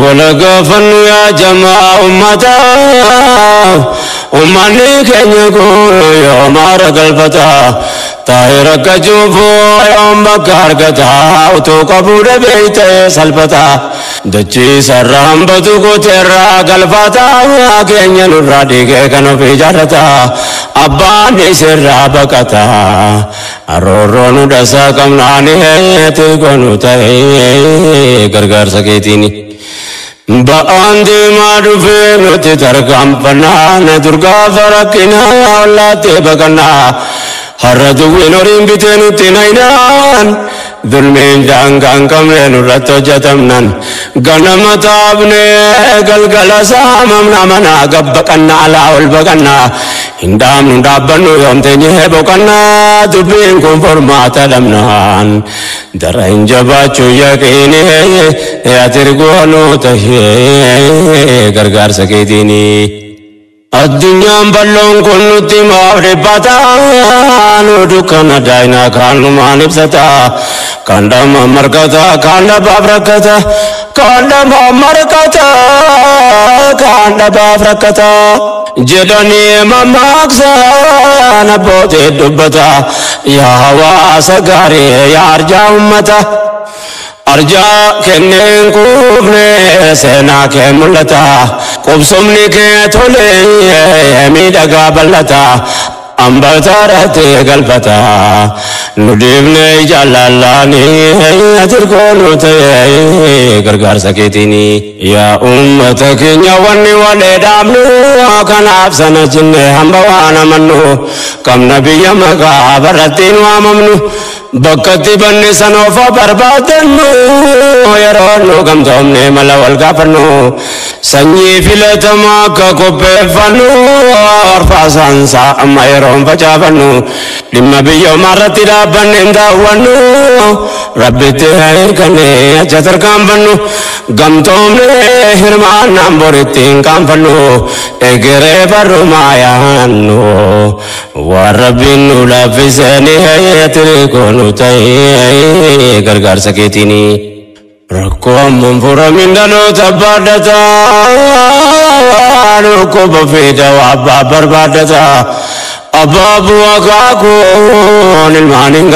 Wala gaafannu yaa jamaa ummataa, ummanni keenya kun yoom aara galfata? Taa'ee rakkachuuf yoom bakka argata? Utuu qabuu dhabee ta'ee salphata. Dachii sarara hambatu kuteerraa galfata. Keenya nurraa dhiigee kan ofii jaallata. Abbaan isirraa baqata. Aroorroo nu dhasaa qabnaani tirgoonu ta'ee gargaarsa keetiini. Ba'aan deemaa dhufee nuti tarkaanfannaa, na durgaafa rakkinaa ollaattee baqannaa. Har'a duwwiin horiin bitee nutti naynaan, dulmiin daangaa hin qabne nurratti hojjetamnan, ganama taabnee galgala saamamna, manaa gabbaqannaa alaa ol baqannaa, hin dhaabnu dhaabbannu yoom teenyee boqannaa, dubbiin kun furmaata dhabnaan dara hin jabaachuu yaqiini ati ergoonuu tahee gargaarsa keetiini. Addunyaan bal'oon kun nutti maaf dhiphata? Nu dukkana daayinaa kaanumaan ibsata. Kan dhama markata, kan dhabaaf rakkata, kan dhama markata, kan dhabaaf rakkata. Jedhanii mammaaksan abbootii dubbata. Yaa hawaasa gaarii, yaa arjaa ummata. Arjaa kenneen kuufne seenaa kee mul'ata. Qubsumni kee tolee miidhagaa bal'ata. Ambataarratti galfata. Nu dhiifne jaallallaani tirkoonu ta'ee gargaarsa keetiini. Yaa uummata keenya, wanni walee dhaabnu kanaaf sana jenne hamba waan amannu qabna, biyya maqaa barrattiin waamamnu. Bakka itti banne sana ofa barbaadannu, yeroo nu gamtoomne mala wal gaafannu, sanyii filatamaa akka qopheeffannu, arfaasaansaa amma yeroon facaafannu, dhimma biyyoomaa irratti dhaabbanne hin daawwannu, rabbitti hirkanne acha tarkaanfannu, gamtoomne hirmaannaan boritti hin qaanfannu, egeree barrumaa yaannu, waan rabbiin nu laaffisanii tirikoonu ta'ee gargaarsa keetiini. Rakkoo amman furamin dhaloota baadhata, dhukkuba fi dawaa abbaa barbaadata, abbaa bu'aa kaakuun ilmaan hin.